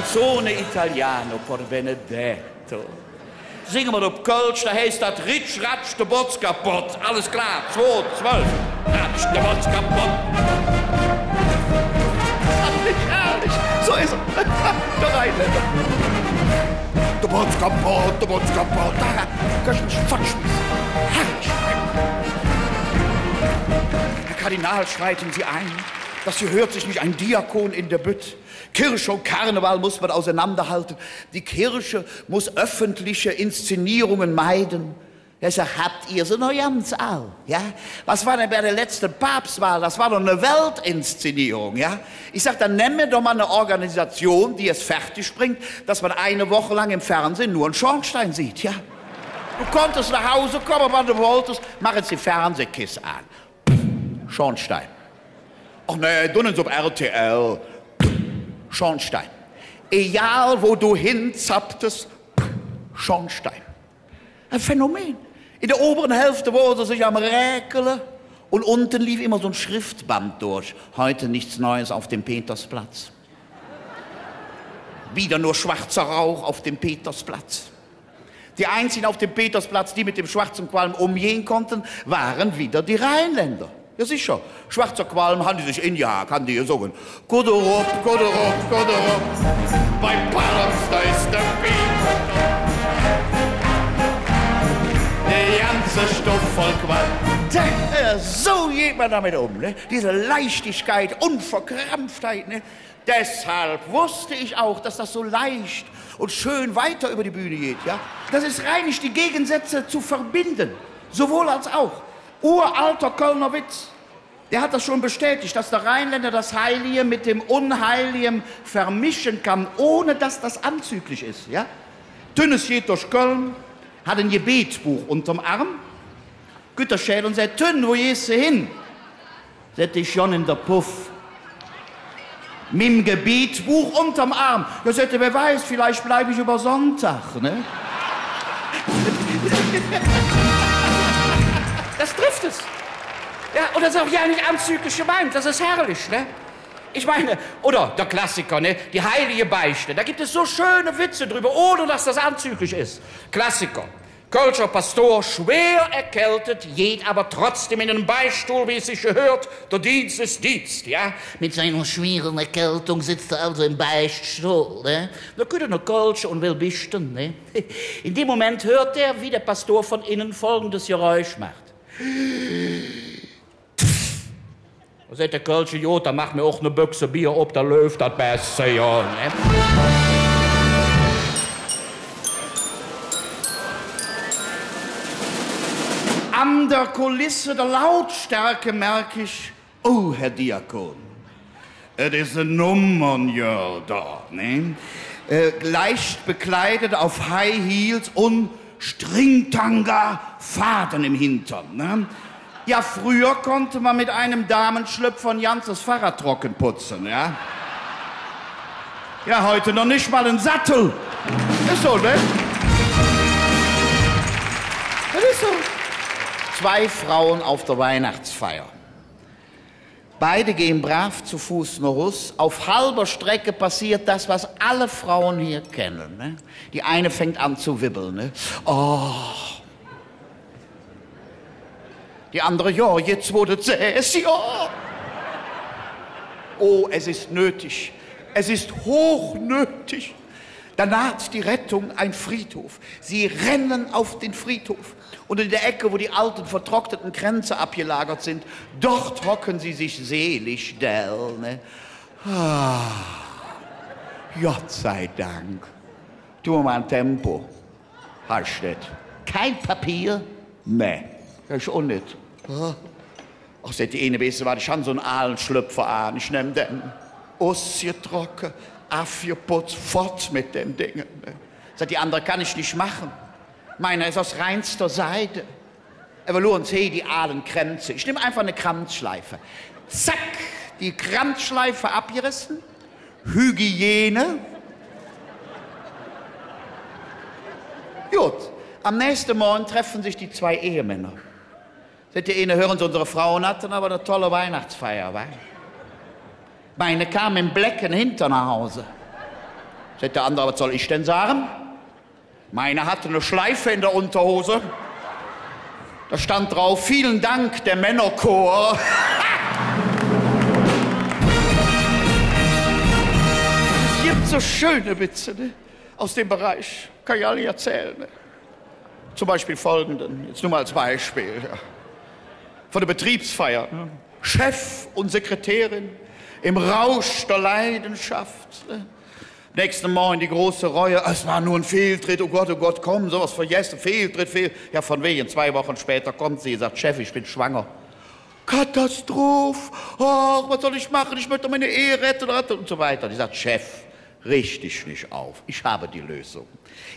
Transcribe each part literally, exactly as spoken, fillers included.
Canzone italiano per Benedetto. Singe mer op Kölsch, do heiß dat: Ritsch, ratsch, de Botz kapott. Alles klar, zwei, zwölf. Ratsch, de Botz kapott. Herrlich, herrlich. So es et. Der Rheinländer. De Botz kapott, de Botz kapott. Do könnte ich mich fottschmieße. Herrlich. Herr Kardinal, schreiten Sie ein. Das gehört sich nicht, ein Diakon in der Bütt. Kirche und Karneval muss man auseinanderhalten. Die Kirche muss öffentliche Inszenierungen meiden. Ich sag: Habt ihr se noch ganz all? Ja? Was war denn bei der letzten Papstwahl? Das war doch eine Weltinszenierung, ja? Ich sag: Dann nemm mir doch mal eine Organisation, die es fertig bringt, dass man eine Woche lang im Fernsehen nur einen Schornstein sieht, ja? Du konntest nach Hause kommen, wann du wolltest, mach ens die Fernsehkiste an. Schornstein. Ach nee, dun ens op R T L. Schornstein. Egal, wo du hinzapptest, Schornstein. Ein Phänomen. In der oberen Hälfte war se sich am Räkele und unten lief immer so ein Schriftband durch. Heute nichts Neues auf dem Petersplatz. Wieder nur schwarzer Rauch auf dem Petersplatz. Die einzigen auf dem Petersplatz, die mit dem schwarzen Qualm umgehen konnten, waren wieder die Rheinländer. Ja, sicher. Schwarzer Qualm han die sich enjag, han die gesunge. Kudderup, kudderup, kudderup. Bei Palms, da ist der Beat. Die ganze Stuff voll Qualm. Tja, äh, so geht man damit um, ne? Diese Leichtigkeit, Unverkrampftheit, ne? Deshalb wusste ich auch, dass das so leicht und schön weiter über die Bühne geht, ja? Das ist rheinisch, die Gegensätze zu verbinden. Sowohl als auch. Uralter Kölner Witz, der hat das schon bestätigt, dass der Rheinländer das Heilige mit dem Unheilige vermischen kann, ohne dass das anzüglich ist, ja? Tünnes geht durch Köln, hat ein Gebetsbuch unterm Arm, kütt der Schäl un säht: Tünn, wo geihs de hin? Säht: Ich gonn en der Puff. Mim Gebetsbuch unterm Arm. Ja, säht hä, wer weiß, vielleicht bleib ich über Sonntag, ne? Das trifft es. Ja, und das ist auch ja nicht anzüglich gemeint, das ist herrlich, ne? Ich meine, oder der Klassiker, ne? Die heilige Beichte. Da gibt es so schöne Witze drüber, ohne dass das anzüglich ist. Klassiker. Kölscher Pastor, schwer erkältet, geht aber trotzdem in den Beichtstuhl, wie es sich gehört. Der Dienst ist Dienst, ja? Mit seiner schweren Erkältung sitzt er also im Beichtstuhl, ne? Da kütt ene Kölsche und will bichten, ne? In dem Moment hört er, wie der Pastor von innen folgendes Geräusch macht. Do säht der Kölsche: „God, dann mach mer och ne Büchs Bier op, dann läuf dat besser, jo“, ne? An der Kulisse, der Lautstärke merk ich, oh, Herr Diakon, et es e Nummernjörl do, ne? Äh, leicht bekleidet, auf High Heels und Stringtanga, Faden im Hintern, ne? Ja, früher konnte man mit einem Damenschlüpfer ein ganzes Fahrrad trocken putzen, ja? Ja, heute noch nicht mal ein Sattel. Ist so, ne? Das ist so. Zwei Frauen auf der Weihnachtsfeier. Beide gehen brav zu Fuß nach Hus. Auf halber Strecke passiert das, was alle Frauen hier kennen, ne? Die eine fängt an zu wibbeln, ne? Oh. Die andere: „Jo, jetz, wo de et sähs, jo.“ Oh, es ist nötig. Es ist hochnötig. Da naht die Rettung, ein Friedhof. Sie rennen auf den Friedhof. Und in der Ecke, wo die alten, vertrockneten Kränze abgelagert sind, dort hocken sie sich selig dell, ne? Ah, Gott sei Dank. Tu mer mal en Tempo. Hascht et kei Papier? Nä. Ich och nit. Ah. Ach, säht die eine, weiß de wat, ich han su en ale Schlöpfer aan. Ich nemm dä. Usgetrocke, avgeputz, fott met däm Ding. Säht die andere, kann ich nicht machen. Meiner ist aus reinster Seide. Ävver luur ens he, die ale Kränze. Ich nemm einfach ne Kranzschleife. Zack, die Kranzschleife abgeresse. Hygiene. God, am nächste Morge treffe sich die zwei Ehemänner. Säht dä eine: Hüre Se, unsere Frauen hatten aber ne tolle Weihnachtsfeier, wa? Meine kam em blecke Hinter noh Hus. Säht der andere: „Was soll ich denn sagen? Meine hatte eine Schleife in der Unterhose. Da stand drauf: Vielen Dank, der Männerchor.“ Es gibt so schöne Witze, ne? Aus dem Bereich. Kann ich alle erzählen, ne? Zum Beispiel folgenden, jetzt nur mal als Beispiel, ja. Von der Betriebsfeier, ne? Chef und Sekretärin im Rausch der Leidenschaft, ne? Nächsten Morgen die große Reue. „Es war nur ein Fehltritt. Oh Gott, oh Gott, komm, sowas vergessen. Fehltritt, Fehl-“ „Ja, von wegen. Zwei Wochen später kommt sie, sagt: ‚Chef, ich bin schwanger.‘ „Katastroph. Ach, was soll ich machen? Ich möchte meine Ehe retten, retten“ und so weiter.“ Die sagt: „Chef, reg dich nicht auf. Ich habe die Lösung.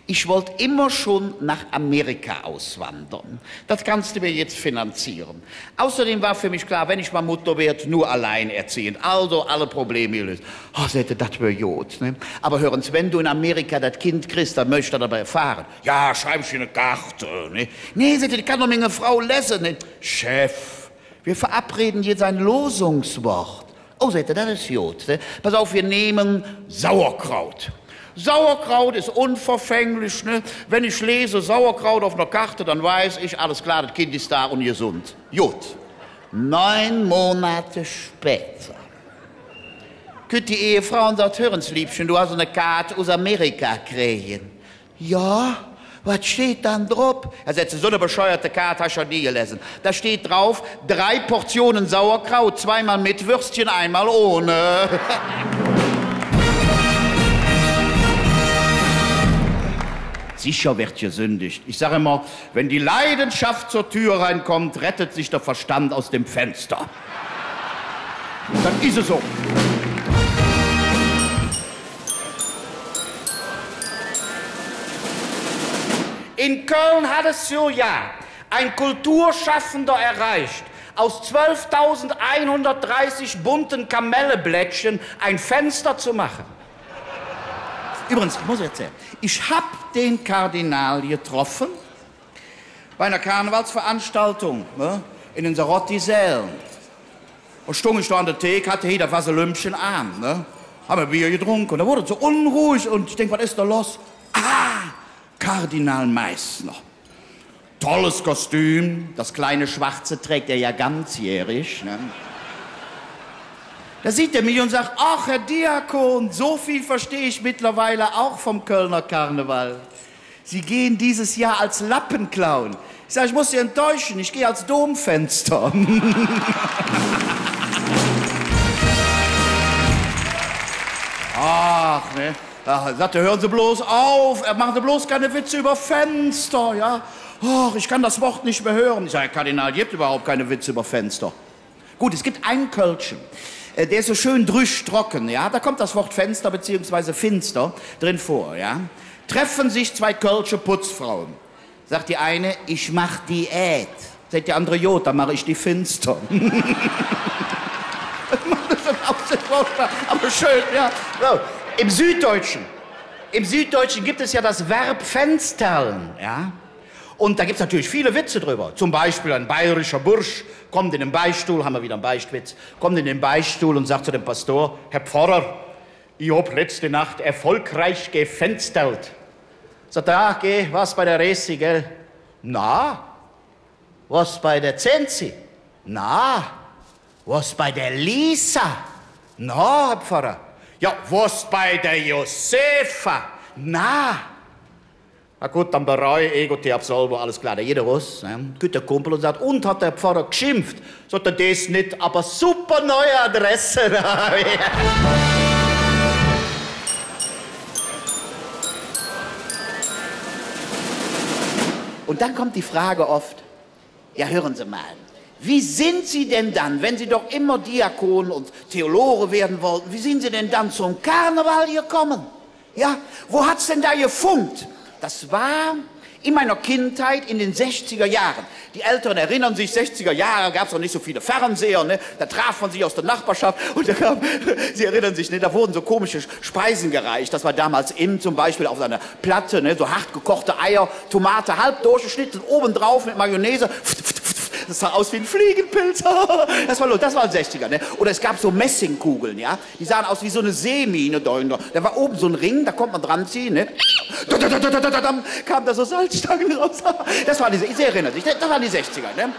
Ich wollte immer schon nach Amerika auswandern. Das kannst du mir jetzt finanzieren. Außerdem war für mich klar, wenn ich mal Mutter werd, nur alleinerziehend. Also alle Probleme gelöst.“ „Oh“, säht hä, „dat wör god, ne? Aber hör ens, wenn du in Amerika dat Kind kriss, dann möcht ich dat aber erfahren.“ „Ja, schreib ich en Karte, ne?“ „Nee“, säht hä, „die kann doch minge Frau lesen, ne?“ „Chef, wir verabreden jetzt ein Losungswort.“ „Oh“, säht hä, „dat es god, ne? Pass auf, wir nehmen Sauerkraut.“ Sauerkraut ist unverfänglich, ne? Wenn ich lese Sauerkraut auf einer Karte, dann weiß ich, alles klar, das Kind ist da und gesund. Gut. Neun Monate später kütt die Ehefrau un sagt: „Hör ens, Liebchen, du hast en Kaat us Amerika kräge.“ „Ja, wat steiht dann drop?“ „Ja“, säht se, „su en bescheuerte Kaat han ich noch nie gelesen. Da steht drauf: drei Portionen Sauerkraut, zweimal mit Würstchen, einmal ohne.“ Sicher wird gesündigt. Ich sag immer, wenn die Leidenschaft zur Tür reinkommt, rettet sich der Verstand aus dem Fenster. Dann ist es so. In Köln hat es jo ja ein Kulturschaffender erreicht, aus zwölftausendeinhundertdreißig bunten Kamelleblättchen ein Fenster zu machen. Übrigens, ich muss erzählen, ich hab den Kardinal getroffen bei einer Karnevalsveranstaltung, ne, in den Sarotti-Sälen. Un stung ich do an der Thek, hatt hä dat Vaselümpchen aan, ne? Han mer Bier gedrunke. Un do woodt et su unruhig un ich denk, wat es do loss? Ah, Kardinal Meissner. Tolles Kostüm, das kleine Schwarze trägt er ja ganzjährig, ne? Da sieht er mich und sagt: „Ach, Herr Diakon, so viel verstehe ich mittlerweile auch vom Kölner Karneval. Sie gehen dieses Jahr als Lappenclown.“ Ich sag: „Ich muss Sie enttäuschen, ich gehe als Domfenster.“ Ach, ne? Ach, sagt er: „Hören Sie bloß auf, äh, machen Sie bloß keine Witze über Fenster, ja? Ach, ich kann das Wort nicht mehr hören.“ Ich sag: „Herr Kardinal, gibt überhaupt keine Witze über Fenster.“ Gut, es gibt einen Kölschen, äh, der ist so schön drüsch trocken, ja? Da kommt das Wort Fenster beziehungsweise Finster drin vor, ja? Treffen sich zwei kölsche Putzfrauen. Sagt die eine: „Ich mach Diät.“ Sagt die andere: „Jo, dann mach ich die Finster.“ Das macht das dann auch sehr furchtbar, aber schön, ja. So, im Süddeutschen, im Süddeutschen gibt es ja das Verb fenstern, ja? Und da gibt's natürlich viele Witze drüber. Zum Beispiel ein bayerischer Bursch kommt in den Beichtstuhl, haben wir wieder einen Beichtwitz, kommt in den Beichtstuhl und sagt zu dem Pastor: „Herr Pfarrer, ich hab letzte Nacht erfolgreich gefenstert.“ Sagt er: „Ach, geh, warst bei der Resi, gell?“ „Na, warst bei der Zenzi?“ „Na, warst bei der Lisa?“ „Na, Herr Pfarrer.“ „Ja, warst bei der Josefa?“ „Na.“ „Na gut, dann bereue, ego te absolvo, alles klar.“ Der geht erus, ne? Kütt der Kumpel un sagt: „Und, hat der Pfarrer geschimpft?“ Sagt er: „Des nit, aber super neue Adresse.“ Und dann kommt die Frage oft: „Ja, hören Sie mal, wie sind Sie denn dann, wenn Sie doch immer Diakon und Theologe werden wollten, wie sind Sie denn dann zum Karneval gekommen? Ja, wo hat's denn da gefunkt?“ Das war in meiner Kindheit in den sechziger Jahren. Die Älteren erinnern sich, sechziger Jahre gab's noch nicht so viele Fernseher, ne? Da traf man sich aus der Nachbarschaft und da kam, Sie erinnern sich, ne? Da wurden so komische Speisen gereicht. Das war damals in, zum Beispiel auf einer Platte, ne? So hart gekochte Eier, Tomate halb durchgeschnitten, obendrauf mit Mayonnaise. Das sah aus wie ein Fliegenpilz. Das war los, das waren Sechziger, ne? Oder es gab so Messingkugeln, ja? Die sahen aus wie so eine Seemine. Da, da war oben so ein Ring, da konnte man dran ziehen, ne? Da, da, da, da, da, da, da, kam da so Salzstangen raus. Das waren die, ich erinnere mich, das waren die Sechziger, ne?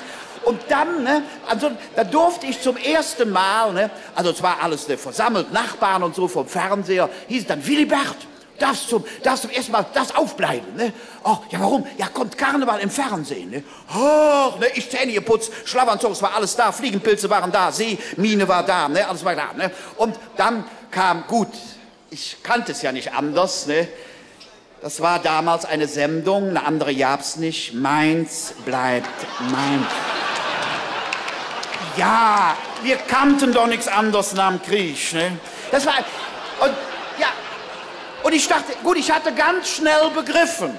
Und dann, ne, also, da durfte ich zum ersten Mal, ne, also es war alles, ne, versammelt, Nachbarn und so vom Fernseher, hieß es dann: „Willibert, darfst zum, darfst zum ersten Mal, darfst aufbleiben“, ne? „Oh, ja, warum?“ „Ja, kommt Karneval im Fernsehen“, ne? Ach, ne, ich Zähne geputzt, Schlafanzug, es war alles da, Fliegenpilze waren da, Seemine war da, ne, alles war da, ne? Und dann kam, gut, ich kannte es ja nicht anders, ne? Das war damals eine Sendung, eine andere gab's nicht. Mainz bleibt Mainz. Ja, wir kannten doch nichts anderes nach dem Krieg, ne? Das war, und, ja, und ich dachte, gut, ich hatte ganz schnell begriffen,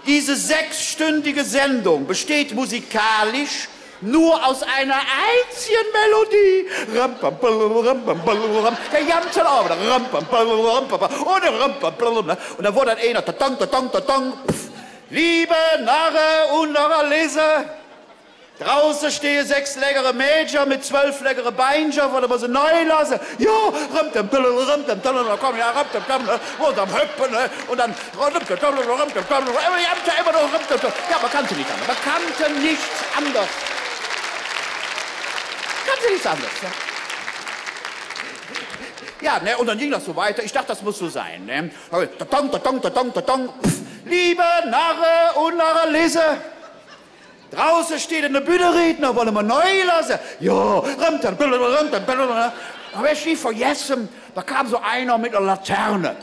diese sechsstündige Sendung besteht musikalisch nur aus einer einzigen Melodie. Ram, pam, pam, ram, pam, pam, ram. Der ganze Abend. Ram, pam, pam, ram, pam, pam. Und ram, pam, pam, ne? Und dann wurde dann einer, tatang, tatang, tatang. Pff. Liebe Narre und Narralise, draußen stehen sechs leckere Mädchen mit zwölf leckere Beinchen, wollen wir sie neu lassen? Ja, rum, dem, tullel, rum, dem, tullel, da kommen ja, rum, dem, tullel, wo dann hüpfen, ne? Und dann, rum, dem, tullel, rum, dem, tullel, aber die haben ja immer noch rum, dem, tullel. Ja, man kannte nicht anders. Man kannte nichts anders. Kannte nichts anders, ja. Ja, ne, und dann ging das so weiter. Ich dachte, das muss so sein, ne? Tatong, tatong, tatong, tatong. Pff, liebe Narre und Narralise, draußen steht eine Bühne Redner, wollen wir neu lassen? Ja, rum, dem, tullel, rum, dem, tullel, ne? Aber ich nie vergessen, da kam so einer mit einer Laterne.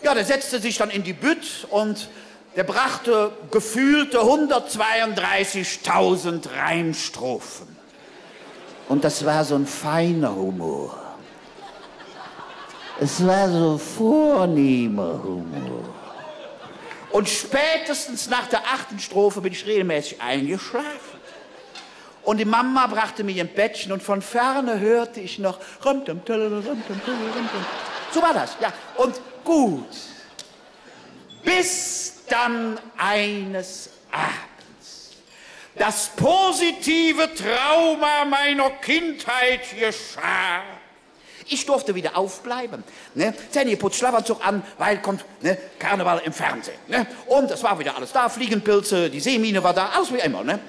Ja, der setzte sich dann in die Bütt und der brachte gefühlte hundertzweiunddreißigtausend Reimstrophen. Und das war so ein feiner Humor. Es war so vornehmer Humor. Und spätestens nach der achten Strophe bin ich regelmäßig eingeschlafen. Und die Mama brachte mich ins Bettchen und von ferne hörte ich noch rum, tum, tullel, rum, tum, tullel, rum, tum. So war das, ja. Und gut. Bis dann eines Abends das positive Trauma meiner Kindheit geschah. Ich durfte wieder aufbleiben, ne? Zähne geputzt, Schlafanzug an, weil kommt, ne, Karneval im Fernsehen, ne? Und es war wieder alles da, Fliegenpilze, die Seemine war da, alles wie immer, ne?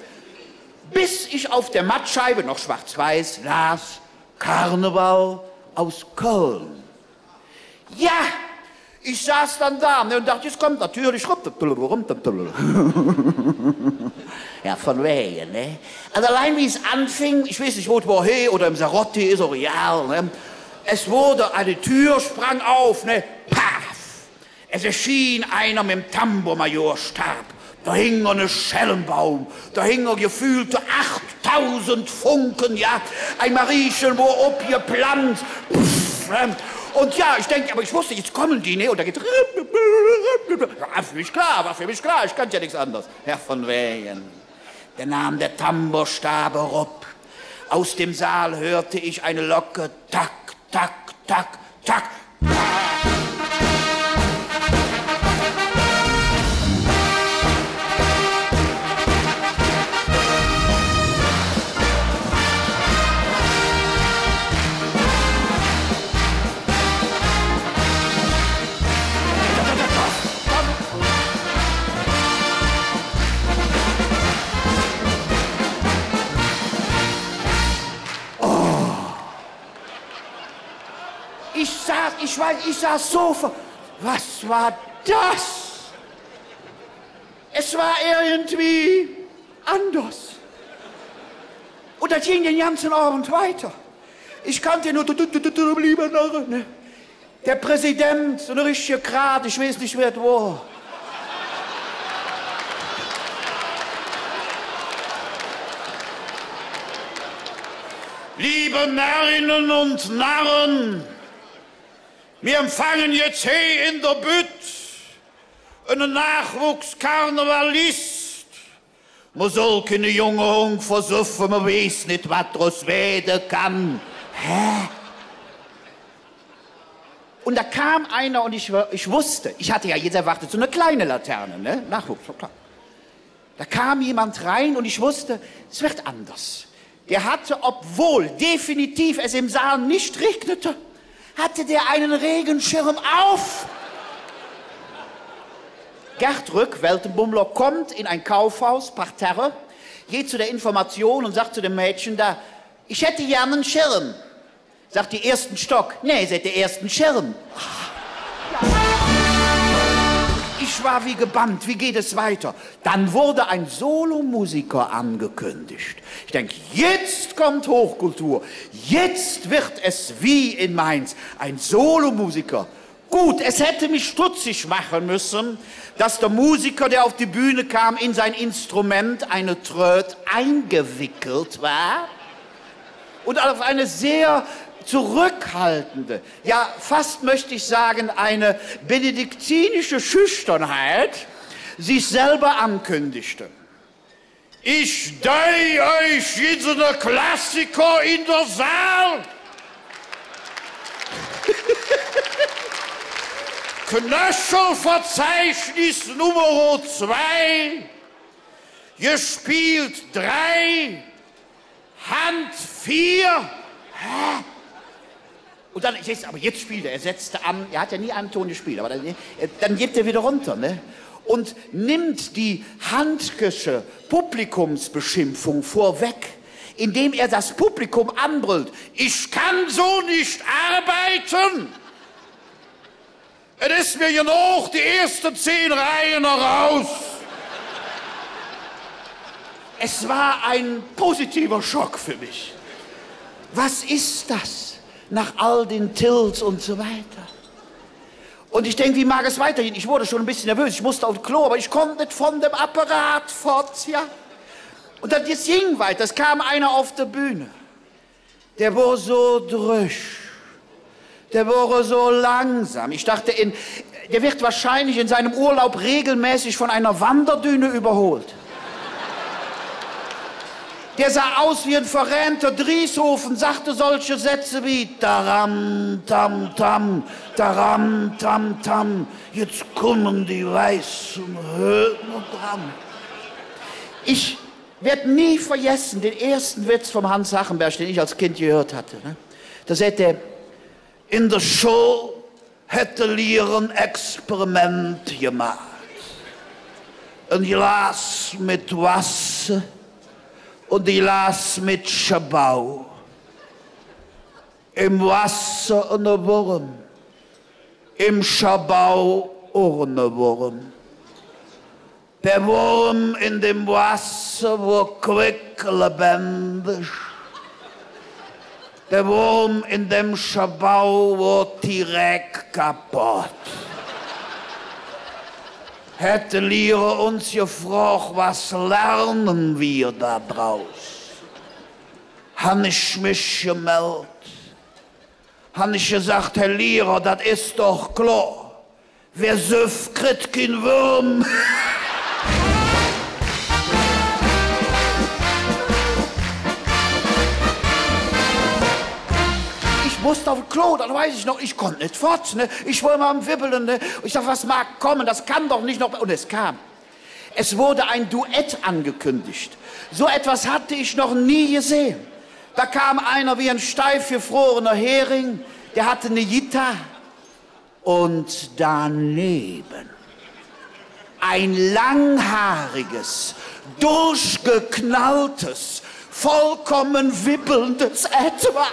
Bis ich auf der Mattscheibe, noch schwarz-weiß, las: „Karneval aus Köln.“ Ja, ich saß dann da, ne, und dachte, jetzt kommt natürlich rum, rum, rum. Ja, von wegen, ne? Also allein wie es anfing, ich weiß nicht, wo es war, hey, oder im Sarotti, ist auch egal, ne? Es wurde, eine Tür sprang auf, ne? Paff! Es erschien einer mit dem Tambour-Majorstab. Da hing er, ne Schellenbaum. Da hing er gefühlte achttausend Funken, ja. Ein Mariechen wor opgeplant. Pff, ne? Und ja, ich denk, aber ich wusste, jetzt kommen die, ne? Und da geht, war für mich klar, war für mich klar, ich kannte ja nichts anderes. Ja, von wegen. Da nahm der Tambourstaber erop. Aus dem Saal hörte ich eine Locke, tak, tak, tak, tak. Ich saß, ich weiß, ich saß so ver-, was war das? Es war irgendwie anders. Und das ging den ganzen Abend weiter. Ich kannte nur, du, du, du, du, du, lieber Narre, ne? Der Präsident, so ne richtige Krat, ich weiß nicht, wer et wor. Liebe Narrinnen und Narren, wir empfangen jetzt hier in der Bütt einen Nachwuchskarnevalist. Mer soll keine junge Hung versuffe, mer weiß nit, wat draus wääde kann. Hä? Und da kam einer und ich, ich wusste, ich hatte ja jetzt erwartet, so eine kleine Laterne, ne? Nachwuchs, klar. Da kam jemand rein und ich wusste, es wird anders. Der hatte, obwohl definitiv es im Saal nicht regnete, hatte der einen Regenschirm auf. Gerd Rück, Weltenbummler, kommt in ein Kaufhaus, Parterre, geht zu der Information und sagt zu dem Mädchen da: „Ich hätte gern einen Schirm.“ Sagt die: „Ersten Stock.“ „Nee“, sagt der, „ersten Schirm.“ Ich war wie gebannt. Wie geht es weiter? Dann wurde ein Solomusiker angekündigt. Ich denk, jetzt kommt Hochkultur. Jetzt wird es wie in Mainz. Ein Solomusiker. Gut, es hätte mich stutzig machen müssen, dass der Musiker, der auf die Bühne kam, in sein Instrument, eine Tröte, eingewickelt war und auf eine sehr zurückhaltende, ja, fast möchte ich sagen, eine benediktinische Schüchternheit sich selber ankündigte. Ich dei üch jetz ene Klassiker en der Saal. Knöchelverzeichnis Nummer zwei, gespillt drei, Hand vier. Hä? Und dann, jetzt, aber jetzt spielt er, er setzte an, er hat ja nie einen Ton gespielt, aber dann, äh, dann geht er wieder runter, ne? Und nimmt die handkesche Publikumsbeschimpfung vorweg, indem er das Publikum anbrüllt: „Ich kann so nicht arbeiten! Es ist mir genug, die ersten zehn Reihen noch raus!“ Es war ein positiver Schock für mich. Was ist das? Nach all den Tills und so weiter. Und ich denk, wie mag es weitergehen? Ich wurde schon ein bisschen nervös, ich musste auf Klo, aber ich konnt nit von dem Apparat fott, ja. Und dann, es ging weiter, es kam einer auf der Bühne. Der wor so drög. Der wor so langsam. Ich dachte, in, der wird wahrscheinlich in seinem Urlaub regelmäßig von einer Wanderdüne überholt. Der sah aus wie ein verrämter Drieshofen, sagte solche Sätze wie: „Taram, tam, tam, taram, tam, tam. Jetzt kommen die weißen Höhner dran.“ Ich werd nie vergessen den ersten Witz vom Hans Sachenberg, den ich als Kind gehört hatte, ne? Da sagt er: „In der Schule hat der Lehrer ein Experiment gemacht. Ein Glas mit Wasser und ein Glas mit Schabau. Im Wasser ein Wurm, im Schabau auch ein Wurm. Der Wurm in dem Wasser wor quicklebendig. Der Wurm in dem Schabau wor direk kapodd. Hät der Lehrer uns gefrog: Was lernen wir da draus?“ Han ich mich gemeldt. Han ich gesaht: „Herr Lehrer, dat es doch klor. Wä süff, kritt kein Wurm.“ Ich musste auf Klo, dat weiß ich noch, ich konnt nit fott, ne? Ich wor immer am Wibbeln, ne? Ich dacht, was mag kommen, das kann doch nicht noch, und es kam. Es wurde ein Duett angekündigt. So etwas hatte ich noch nie gesehen. Da kam einer wie ein steif gefrorener Hering, der hatte eine Gitarre. Und daneben ein langhaariges, durchgeknalltes, vollkommen wibbelndes Etwa.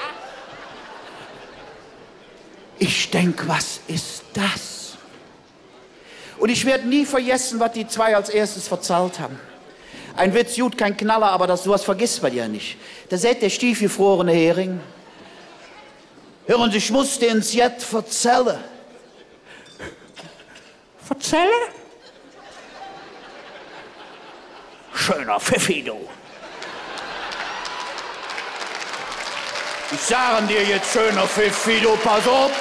Ich denk, was ist das? Und ich werd nie vergessen, wat die zwei als erstes verzallt han. Ein Witz, gut, kein Knaller, aber das, so was vergisst man ja nicht. Da säht der stiefgefrorene Hering: „Hören Sie, ich muss Ihnen jet verzälle.“ „Verzälle?“ „Schöner Pfiffi, du. Ich sagen dir jetzt, schöner Pfiffi, du, pass op.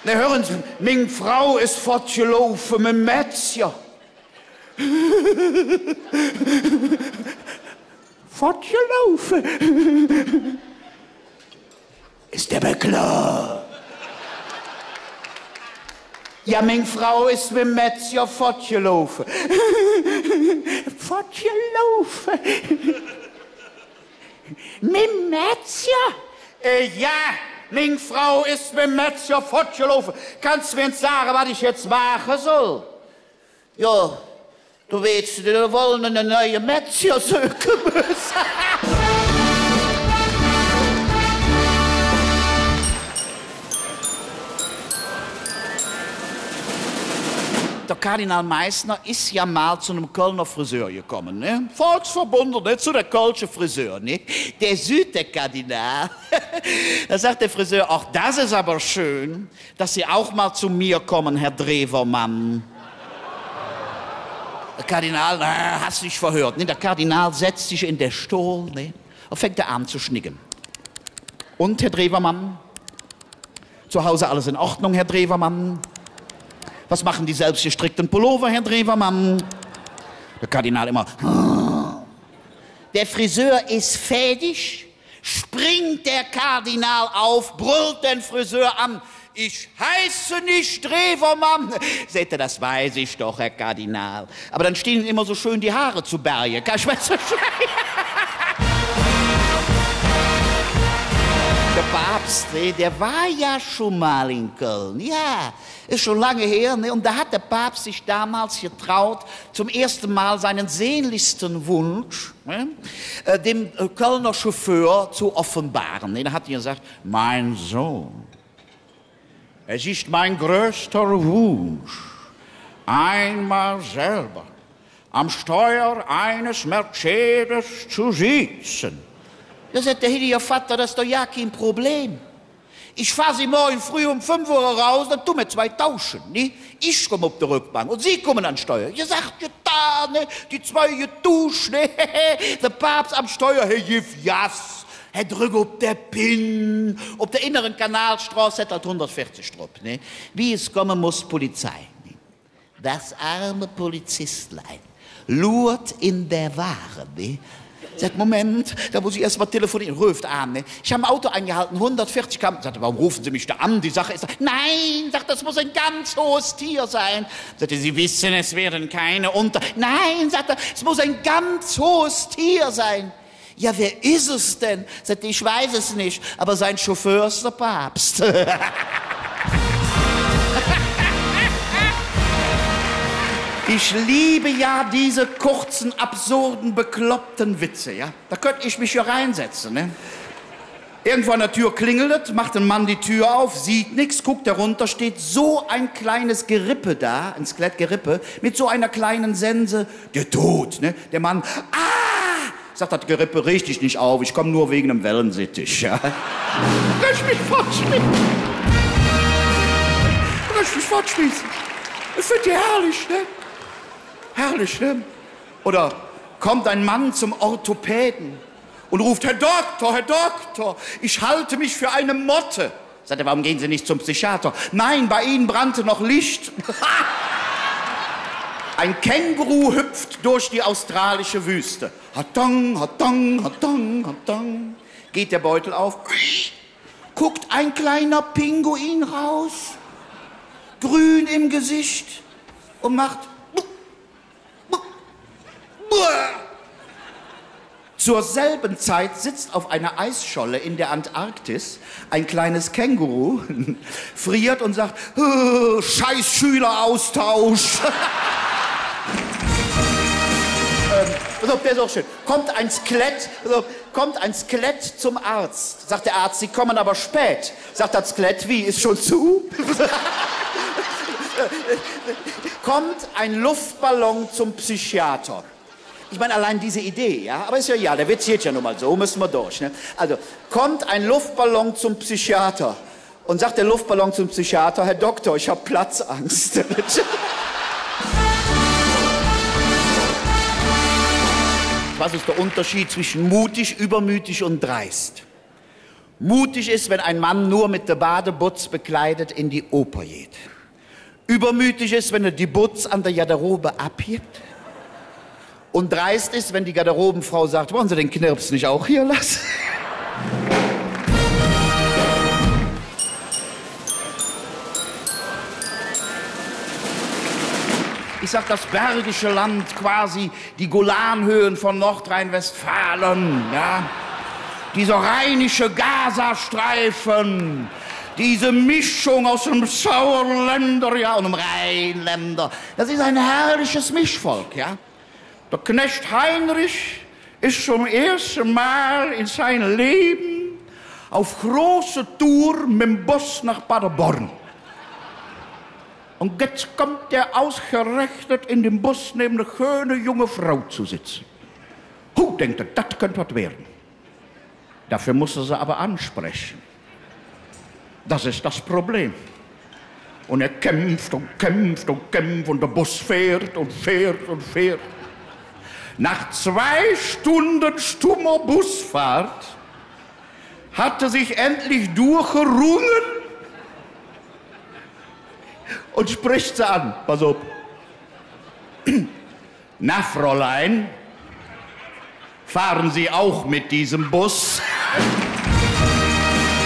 Ne, hören Sie, ming Frau es fottgelaufe mem Metzger.“ „Fottgelaufe?“ „Es der bekloppt?“ Jo, ming Frau es mem Metzger fottgelaufe. Fottgelaufe? Mem Metzger? Äh, jo, ming Frau es mem Metzger fottgelaufe. Kanns mer nit sage, wat ich jetz maache soll? Jo, do weeds de dir wall ene neue Metzger söke müsse. Der Kardinal Meisner es jo mal zo enem Kölner Friseur gekumme, ne? Volksverbundene, ne? Zo der kölsche Friseur, ne? Dä süht der Kardinal. Do säht der Friseur: „Ach, das ist aber schön, dass Sie auch mal zu mir kommen, Herr Drewermann.“ Der Kardinal: „Na, hast dich verhört“, ne? Der Kardinal setz sich en der Stohl, ne? Un fängk do aan zo schnigge. „Und, Herr Drewermann? Zu Hause alles in Ordnung, Herr Drewermann? Was machen die selbstgestrickten Pullover, Herr Drewermann?“ Der Kardinal immer: Der Friseur ist fädig, springt der Kardinal auf, brüllt den Friseur an: „Ich heiße nicht Drewermann!“ Säht er: „Das weiß ich doch, Herr Kardinal. Aber dann stehen Ihnen immer so schön die Haare zu Berge.“ Kann ich mir so schön. Der Papst, ne, der war ja schon mal in Köln. Ja, ist schon lange her, ne? Und da hat der Papst sich damals getraut, zum ersten Mal seinen sehnlichsten Wunsch, ne, äh, dem, äh, Kölner Chauffeur zu offenbaren. Ne? Da hat er gesagt: „Mein Sohn, es ist mein größter Wunsch, einmal selber am Steuer eines Mercedes zu sitzen.“ Do säht der hillige Vatter: „Das ist doch ja kein Problem. Ich fahr Sie morgen früh um fünf Uhr raus, dann tun wir zwei tauschen, ne? Ich komm op de Rückbank und Sie kommen an Steuer.“ Gesagt, getan, ne? Die zwei getauscht, ne? Der Papst am Steuer, he giff Gas. He drück op der Pin. Op der inneren Kanalstroß hät halt hundertveezig drop, ne? Wie es kommen muss, Polizei, ne? Das arme Polizistlein luurt en der Wage, ne? Sagt: „Moment, da muss ich erst mal telefonieren.“ Röft aan, ne? „Ich hab im Auto eingehalten, hundertveezig kam.“ Sagt er: „Warum rufen Sie mich da an? Die Sache ist…“ „Nein“, sagt er, „das muss ein ganz hohes Tier sein.“ Sagt er: „Sie wissen, es werden keine unter…“ „Nein“, sagt er, „es muss ein ganz hohes Tier sein.“ „Ja, wer ist es denn?“ Sagt er: „Ich weiß es nicht, aber sein Chauffeur ist der Papst.“ Ich liebe ja diese kurzen, absurden, bekloppten Witze, ja? Da könnt ich mich ja reinsetzen, ne? Irgendwo an der Tür klingelt et, macht ein Mann die Tür auf, sieht nix, guckt herunter, steht so ein kleines Gerippe da, ein Skelett Gerippe, mit so einer kleinen Sense, der Tod, ne? Der Mann: „Ah!“ Sagt dat Gerippe: „Reg dich nicht auf, ich komm nur wegen dem Wellensittich.“ Ja? Richtig fortschmießen. Richtig fortschmießen. Ich find die herrlich, ne? Herrlich, ne? Oder kommt ein Mann zum Orthopäden und ruft: „Herr Doktor, Herr Doktor, ich halte mich für eine Motte.“ Sagt er: „Warum gehen Sie nicht zum Psychiater?“ „Nein, bei Ihnen brannte noch Licht.“ Ein Känguru hüpft durch die australische Wüste. Hatang, hatang, hatang, hatang. Geht der Beutel auf. Guckt ein kleiner Pinguin raus. Grün im Gesicht. Und macht Zur selben Zeit sitzt auf einer Eisscholle in der Antarktis ein kleines Känguru, friert und sagt: „Oh, scheiß Schüleraustausch.“ Ähm, pass auf, der ist auch schön. Kommt ein Skelett, pass auf, kommt ein Skelett zum Arzt. Sagt der Arzt: „Sie kommen aber spät.“ Sagt das Skelett: „Wie, ist schon zu?“ Kommt ein Luftballon zum Psychiater. Ich meine, allein diese Idee, ja, aber ist ja egal, der Witz geht ja nun mal so, müssen wir durch, ne? Also, kommt ein Luftballon zum Psychiater und sagt der Luftballon zum Psychiater: „Herr Doktor, ich hab Platzangst.“ Was ist der Unterschied zwischen mutig, übermütig und dreist? Mutig ist, wenn ein Mann nur mit der Badebutz bekleidet in die Oper geht. Übermütig ist, wenn er die Butz an der Garderobe abgibt. Und dreist ist, wenn die Garderobenfrau sagt: „Wollen Sie den Knirps nicht auch hier lassen?“ Sagt, das bergische Land, quasi die Golanhöhen von Nordrhein-Westfalen, ja? Dieser rheinische Gazastreifen, diese Mischung aus dem Sauerländer, ja, und dem Rheinländer, das ist ein herrliches Mischvolk, ja? Der Knecht Heinrich ist zum ersten Mal in seinem Leben auf große Tour mit dem Bus nach Paderborn. Und jetzt kommt er ausgerechnet in dem Bus neben eine schöne junge Frau zu sitzen. Hu, denkt er, das könnte was werden. Dafür muss er sie aber ansprechen. Das ist das Problem. Und er kämpft und kämpft und kämpft und der Bus fährt und fährt und fährt. Nach zwei Stunden stummer Busfahrt hat er sich endlich durchgerungen und spricht sie an. Pass auf. Na, Fräulein, fahren Sie auch mit diesem Bus?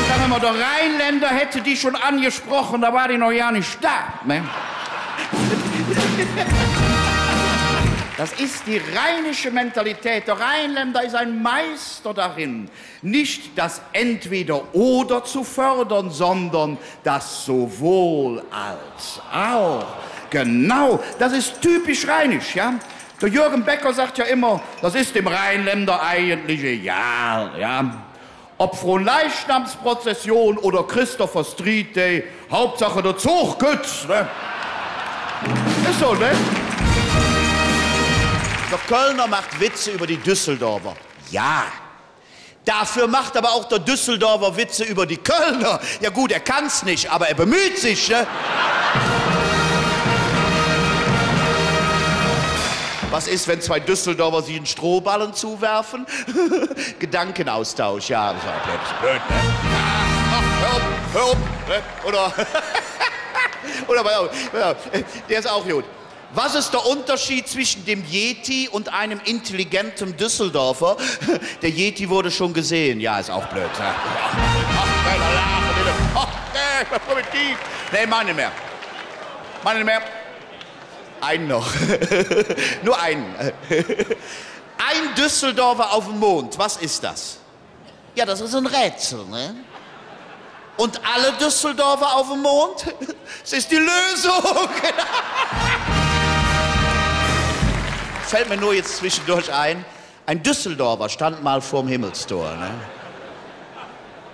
Sagen wir mal, der Rheinländer hätte die schon angesprochen, da war die noch gar nicht da, ne? Das ist die rheinische Mentalität. Der Rheinländer ist ein Meister darin, nicht das Entweder-Oder zu fördern, sondern das Sowohl als auch. Genau, das ist typisch rheinisch, ja? Der Jürgen Becker sagt ja immer, das ist dem Rheinländer eigentlich egal, ja? Ob Fronleichnamsprozession oder Christopher Street Day, Hauptsache der Zug kütt, ne? Ist so, ne? Der Kölner macht Witze über die Düsseldorfer. Ja. Dafür macht aber auch der Düsseldorfer Witze über die Kölner. Ja gut, er kann's nicht, aber er bemüht sich, ne? Was ist, wenn zwei Düsseldorfer sich einen Strohballen zuwerfen? Gedankenaustausch, ja, das war blöd, blöd, ne? Ja, ach, hör auf, hör auf, ne? Oder, oder, pass auf, pass auf, der ist auch gut. Was ist der Unterschied zwischen dem Yeti und einem intelligenten Düsseldorfer? Der Yeti wurde schon gesehen. Ja, ist auch blöd, ne? Ach, keine Lache, bitte. Ach, nee, ich bin primitiv. Nee, mach nicht mehr. Mach nicht mehr. Einen noch. Nur einen. Ein Düsseldorfer auf dem Mond. Was ist das? Ja, das ist ein Rätsel, ne? Und alle Düsseldorfer auf dem Mond? Es ist die Lösung. Fällt mir nur jetzt zwischendurch ein, ein Düsseldorfer stand mal vorm Himmelstor, ne?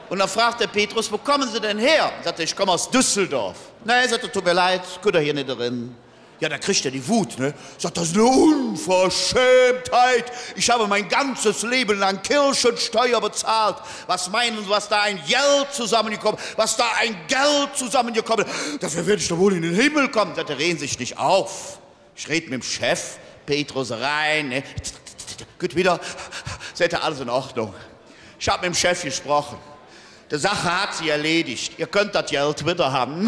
Und da fragt der Petrus: „Wo kommen Sie denn her?“ Sagt er: „Ich komme aus Düsseldorf.“ „Nee“, sagt er, „tut mir leid, künnt ihr hier nicht drin.“ Ja, da kriegt er die Wut, ne? Sagt: „Das ist eine Unverschämtheit. Ich habe mein ganzes Leben lang Kirchensteuer bezahlt. Was meinen Sie, was da ein Geld zusammengekommen, was da ein Geld zusammengekommen ist? Dafür werde ich doch wohl in den Himmel kommen.“ Sagt er: „Regen Sie sich nicht auf. Ich rede mit dem Chef.“ Petrus rein, ne? Gut, wieder. Sagt er: „Alles in Ordnung. Ich hab mit dem Chef gesprochen. Die Sache hat sich erledigt. Ihr könnt das Geld wieder haben.“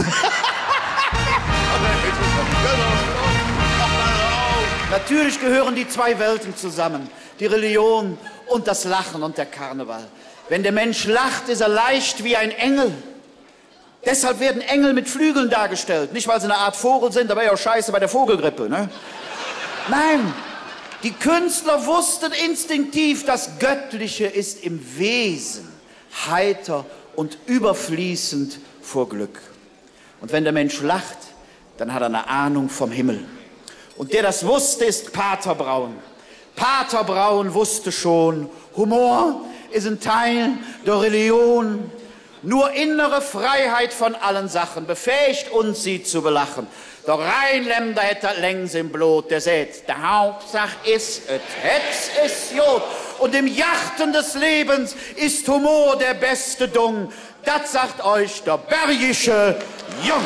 Natürlich gehören die zwei Welten zusammen, die Religion und das Lachen und der Karneval. Wenn der Mensch lacht, ist er leicht wie ein Engel. Deshalb werden Engel mit Flügeln dargestellt. Nicht, weil sie eine Art Vogel sind, da wär ja auch Scheiße bei der Vogelgrippe, ne? Nein, die Künstler wussten instinktiv, das Göttliche ist im Wesen heiter und überfließend vor Glück. Und wenn der Mensch lacht, dann hat er eine Ahnung vom Himmel. Und der das wusste, ist Pater Braun. Pater Braun wusste schon, Humor ist ein Teil der Religion. Nur innere Freiheit von allen Sachen befähigt uns, sie zu belachen. Der Rheinländer hät dat längs em Blod, dä säht: „De Haupsaach es, et hät es god.“ Und im Garten des Lebens ist Humor der beste Dung. Dat sagt euch der bergische Jung.